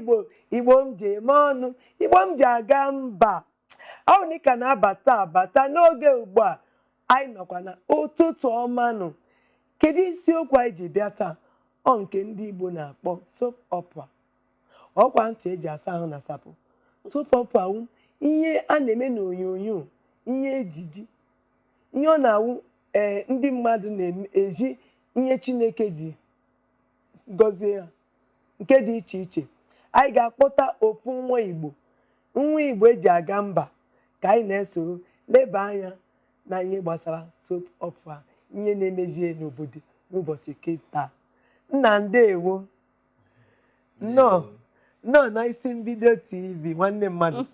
Igbo, Igbo m ji eme ọnụ, Igbo m ji aga mba. Ọ bụ na ị ka na-abata abata n'oge ugbu a, anyị nọkwa na Ụtụtụ Ọma nụ. Kedu isiokwu anyị ji bịa taa? Ọ nke ndị Igbo na-akpọ soap opera. Ọkwa ncha eji asa ahụ na sapo. Soap opera wụ ihe a na-eme n'onyonyo, ihe ejiji, ihe ọ na-awụ ee ndị mmadụ na-eji ihe Chineke ji gọzie ha nke dị iche iche. Anyị ga-akpọta ofu nwa Igbo, nwa Igbo eji aga mba, ka anyị na-esoro leba anya na ihe gbasara soap opera, ihe na-emezie n'obodo n'ụbọchị kịta. Nna, ndeewo, nnọọ, nnọọ na Isi Mbido TV. Nwanne mmadụ,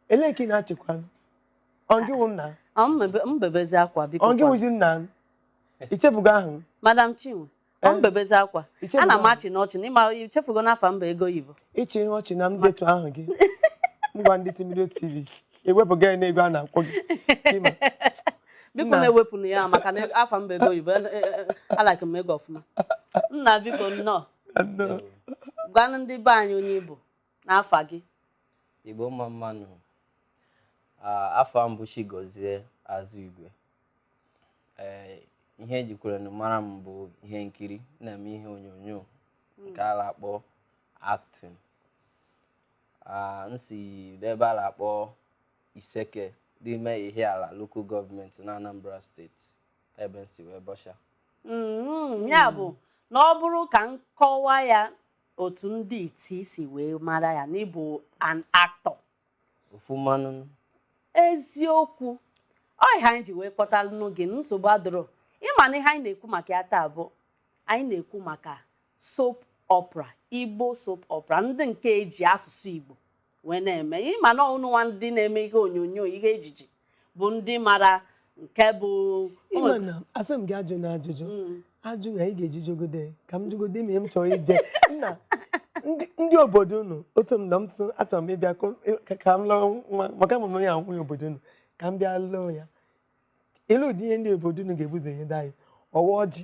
elee nke ị na-achịkwa? Ọ gị wụ nna? Mbebezi akwa, biko. Ọ gị wụzi nna m? Ichefugo ahụ m? Madam Chinwe, ọ mbebezi akwa. Ana m achị n'ọchị n'ịma ichefugo n'afa mba ego oyibo. Ịchị ihe ọchị na m detu ahụ gị ngwa. Ndị Isi Mbido TV ewepụga ya n'ego a na-akwụ gị. Biko, na-ewepụnụ ya maka na afa mba ego oyibo. Alike m ego ọfụma. Nna, biko, nnọọ. Gwanụ ndị be anyị onye Igbo n'afa gị. Igbo mma mmanụ. Afa m bụ Chigozie Azụigwe. Ee, ihe ejikwere mara m bụ ihe nkiri, na-eme ihe onyonyo nke a na-akpọ acting. M si n'ebe a na-akpọ Iseke n'ime Ihiala Local Government na Anambra Steeti, ebe m si wee bọcha. Ya bụ na ọ bụrụ ka nkọwa ya otu ndị iti si wee mara ya n'ịbụ an actor. Ofu mmanụ. Eziokwu, ọ ihe anyị ji wee kpọtalụ gị. Nsogbu adịrọ. Ịma na ihe anyị na-ekwu maka ya taa bụ, anyị na-ekwu maka soap opera, Igbo soap opera, ndị nke eji asụsụ Igbo wee na-eme. Ịma na ọnụnwa ndị na-eme ihe onyonyo, ihe ejiji, bụ ndị mara nke bụ Ịma na asị m gị ajụ na ajụjụ ajụ na ị ga-eji jogode ka m jụgode ma m chọrọ ije. Nna, ndị obodo unu, otu m na m tụ achọrọ m ịbịa ka m lụọ nwa, maka m ya nwunye obodo unu, ka m bịa lụọ ya. Ịlụ ụdị ihe ndị obodo unu ga-ebuzo nye anyị, ọwa ọjị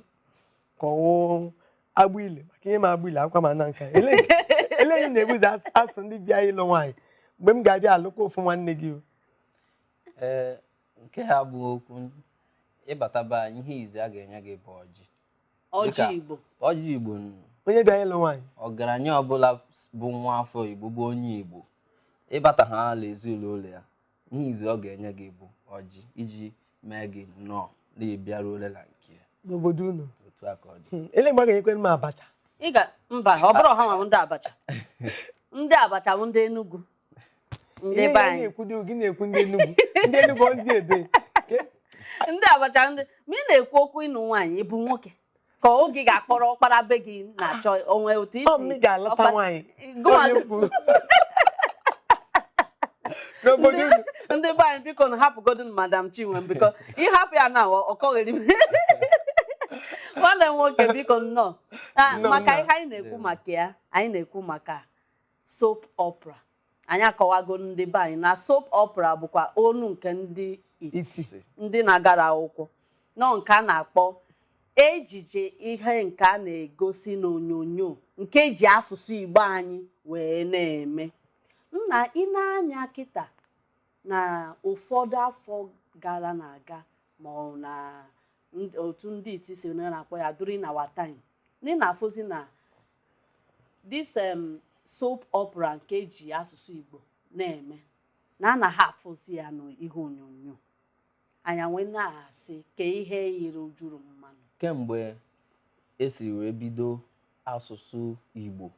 ka ọwụ agbụ ile, maka ihe ma agbụ ile akwa ma na nka ele ihe na-ebuzo asụ ndị bịa ịlụ nwaanyị mgbe m ga-abịa alụkwa ofu nwanne gị o. Ee, nke ha bụ okwu ịbata be anyị, ihe izi a ga-enye gị bụ ọjị. Ọjị Igbo. Ọjị Igbo. Onye bịa ịlụ nwaanyị. Ọgaranya ọbụla bụ nwa afọ Igbo, bụ onye Igbo, ịbata ha ala ezinụlọ ya, ihe izi ọ ga-enye gị bụ ọjị, iji mee gị nnọọ na ịbịaruola na nke ya. N'obodo unu. Otu a ka ọ dị. Ele mgbe a ga-enyekwe m abacha? Ị ga mba, ọ bụrụ ha nwa ndị abacha. Ndị abacha bụ ndị Enugu, ndị be anyị. Na-ekwu gị na-ekwu ndị Enugu, ndị Enugu, ndị ebe? Ndị abacha, ndị ma ị na-ekwu okwu ịnụ nwaanyị, ịbụ nwoke ka oge ga-akpọrọ ọkpara be gị na-achọ onwe otu isi. Ọ m ga-alọta nwaanyị n'obodo unu. Ndị be anyị, biko na hapụgodu Madam Chinwe, biko ịhapụ ya na ọkọghịrị. Nwanne m nwoke, biko, nnọọ. Maka ihe anyị na-ekwu maka ya, anyị na-ekwu maka soap opera. Anyị akọwago ndị be anyị na soap opera bụkwa onu nke ndị iti, ndị na-agara akwụkwọ nọ, nke a na-akpọ ejije, ihe nke a na-egosi n'onyonyo nke eji asụsụ Igbo anyị wee na-eme. Nna, ị na-anya kịta na ụfọdụ afọ gara na-aga, ma ọ na otu ndị iti si na-akpọ ya during our time, ndị na-afụzi na this soap opera nke eji asụsụ Igbo na-eme na anaghị afụzi ya n'ihe onyonyo anya, nwee na-asị ka ihe yiri juru mmanụ. Kemgbe esiri wee bido asụsụ Igbo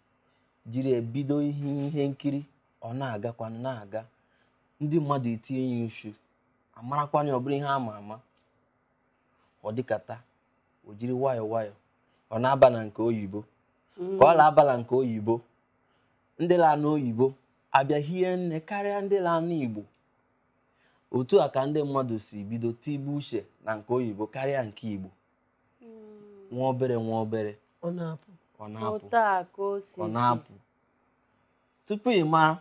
jiri ebido ihe nkiri, ọ na-agakwanụ na-aga, ndị mmadụ etinye ya uchu, amarakwana ọ bụrụ ihe ama ama, ọ dịkata o jiri nwayọọ nwayọọ ọ na-aba na nke oyibo. Ka ọ na-aba na nke oyibo, ndị na-anụ oyibo abịa hie nne karịa ndị na-anụ Igbo. Otu a ka ndị mmadụ si bido tibe uche na nke oyibo karịa nke Igbo. Nwa obere nwa obere ọ na-apụ. Ọ na-apụ. Otu a ka o si ọ na-apụ tupu ị mara.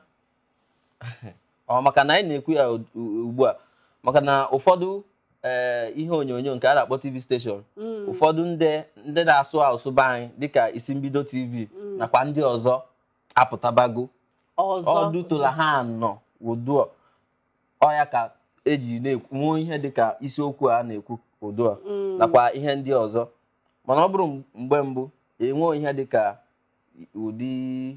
Ọ maka na anyị na-ekwu ya ugbu a, maka na ụfọdụ ee ihe onyonyo nke a na-akpọ TV station, ụfọdụ ndị na-asụ asụsụ be anyị dịka Isi Mbido TV nakwa ndị ọzọ. Apụtabago. Ọzọ. Ọ dutola ha nọ ụdụ ọ ya ka eji na-ekwu nwee ihe dịka isiokwu a na-ekwu ụdụ a nakwa ihe ndị ọzọ. Mana ọ bụrụ mgbe mbụ, enwe ihe dịka ụdị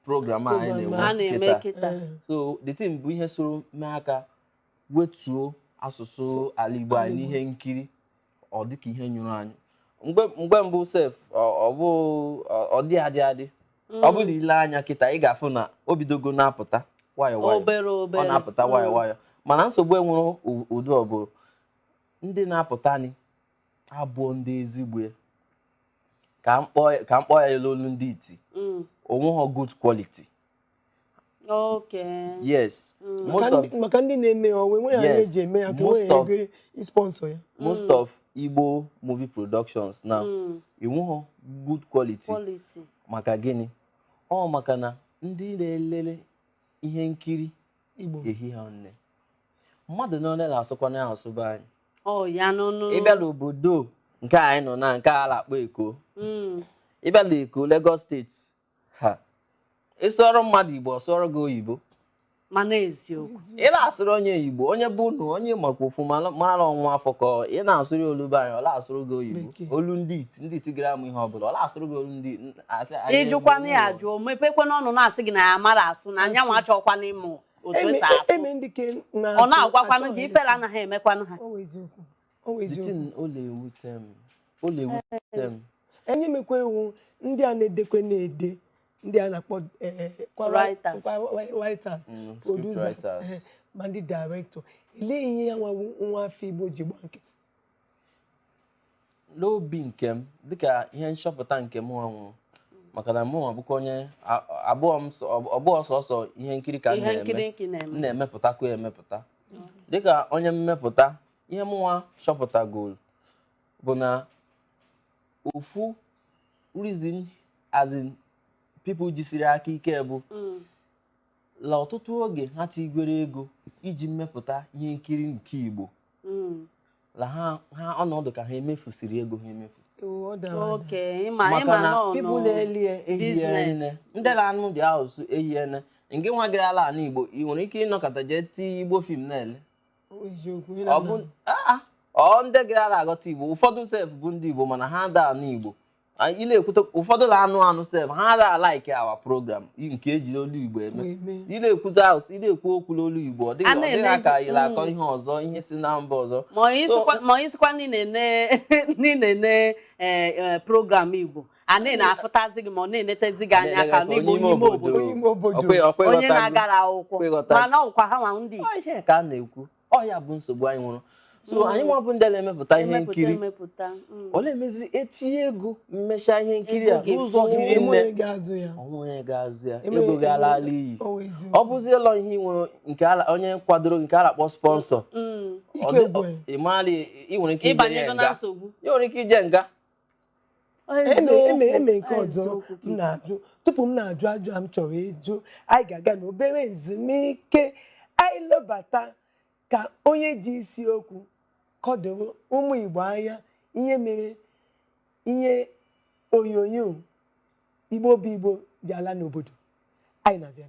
program a anyị Program a na-enwe na-eme kịta. kịta. So the thing bụ ihe soro mee aka wetuo asụsụ ala Igbo anyị n'ihe nkiri, ọ dịka ihe nyụrụ anyụ. Mgbe mbụ sef, ọ bụ ọ dị adị adị. Ọ bụrụ na ile anya kịta, ị ga-afụ na o bidogo na-apụta nwayọ nwayọ. Obere obere. Ọ na-apụta nwayọ nwayọ, mana nsogbu enwere ụdị ọ bụ ndị na-apụta ni abụọ ndị ezigbo ya. Ka m kpọọ ya elu olu ndị iti onwe ha good quality. Yes, most of Maka ndị na-eme ya, onwe nwe ya Yes. eji eme ya ka Most enwe ego sponsor ya. Most of Igbo movie productions now enweghị good quality. Quality. Maka gịnị? Ọ maka na ndị na-elele ihe nkiri Igbo ehi ha nne mmadụ na ole na-asụkwa na asụ be anyị. Ọ ya nụnụ. Ịbịa n'obodo nke anyị nọ na nke a na-akpọ Eko, ịbịa n'Eko, Lagos State, ha ịsụọrọ mmadụ Igbo, ọ sụọrọ gị oyibo. Mana eziokwu. Ị na-asụrụ onye Igbo, onye bụ unu, onye makwa ofu mara ọnwa afọ, ka ị na-asụrụ ya olu be anyị, ọ na-asụrụ gị oyibo. Bekee. Olu ndị iti, ndị iti gara amụ ihe ọbụla, ọ na-asụrụ gị olu ndị asị anyị. Ịjụkwanụ ya ajụ, o mepekwana ọnụ na-asị gị na ya mara asụ, na anyanwụ achọkwana ịmụ otu esi asụ. Eme ndị ke na-asụ Ọ na-agwakwanụ gị achọghị ifere ịsụ. Anaghị emekwanụ ha. Ọ wụ eziokwu. Ọ wụ The eziokwu. thing, ọ na-ewute m, ọ na-ewute m. Enye mekwa ewu ndị a na-edekwe na-ede, ndị a na-akpọ Writers. Writers, Script producers, writers. Ma ndị director. Elee ihe ya nwa nwa afọ Igbo ji gba nkịtị? N'obi nke m, dịka ihe nchọpụta nke m nwụrụ, maka na mụ bụkwa onye abụọ m ọ bụghị sọsọ ihe nkiri ka m Ihe na-eme. nkiri nke M na-eme. na-emepụtakwa emepụta dịka onye mmepụta. Ihe mụnwa chọpụtagoro bụ na ofu reason, as in people jisiri aka ike, bụ la ọtụtụ oge ha tigwere ego iji mmepụta ihe nkiri nke Igbo, la ha ọnọdụ ka ha emefusiri ego ha emefu. Ewu, ọ dara ada. Oke, ịma Maka ịma na nọ people na-eli ehihie business. nne, ndị na-anụ dị asụsụ ehihie nne nke nwa gịrị ala ala Igbo, ị nwere ike ịnọkọta jee tie Igbo film na-ele. Ọ wụ eziokwu. Ị Ọ na-ana- bụ ọ ndị gịrị ala aghọta Igbo. Ụfọdụ sef bụ ndị Igbo, mana ha ada anụ Igbo. Ị na-ekwute ụfọdụ na-anụ anụ sef, ha ada like our program nke ejiri olu Igbo eme. Eme. Ị na-ekwuzi asụsụ, ị na-ekwu okwu n'olu Igbo, ọ dịghị A ọ dịghị ka na-emezi- ị na-akọ ihe ọzọ, ihe si na mba ọzọ. Ma onye isikwa ndị na-ene program Igbo a na-afụtazi gị, ma ọ na-enetezi gị anya ka n'Igbo n'ime obodo. Onye ime obodo. Ọkwa Onye ịghọtago? na-agara akwụkwọ. Ọkwa ịghọtago? Mana ọkwa ha nwa ndị Ọ iti. ihe ka a na-ekwu, ọ ya bụ nsogbu anyị nwụrụ. So anyị nwa bụ ndị na-emepụta ihe Emepụta nkiri, emepụta. Ọ na-emezi etinye ego mmecha ihe nkiri a Ego ga-efu. n'ụzọ hiri Enwe nne. onye ga-azụ ya. Ọnwa onye ga-azụ ya, Enwe- ego ga-ala iyi. Ọ wụ eziokwu. Ọ bụzi ụlọ ihe ị nwere nke onye kwadoro nke a na-akpọ sponsor. Ike Ọ gwụ ya. ị maara, ị nwere ike ije Ịbanyego na nga. nsogbu. Ị nwere ike ije nga. Eme eme eme nke ọzọ Eziokwu. m na-ajụ tupu m na-ajụ ajụ a m chọrọ ịjụ, anyị ga-aga n'obere ezumike, anyị lọbata ka onye ji isi okwu kọdoro ụmụ Igbo anya ihe mere ihe onyonyo Igbo bụ Igbo ji ala n'obodo anyị na-abịa.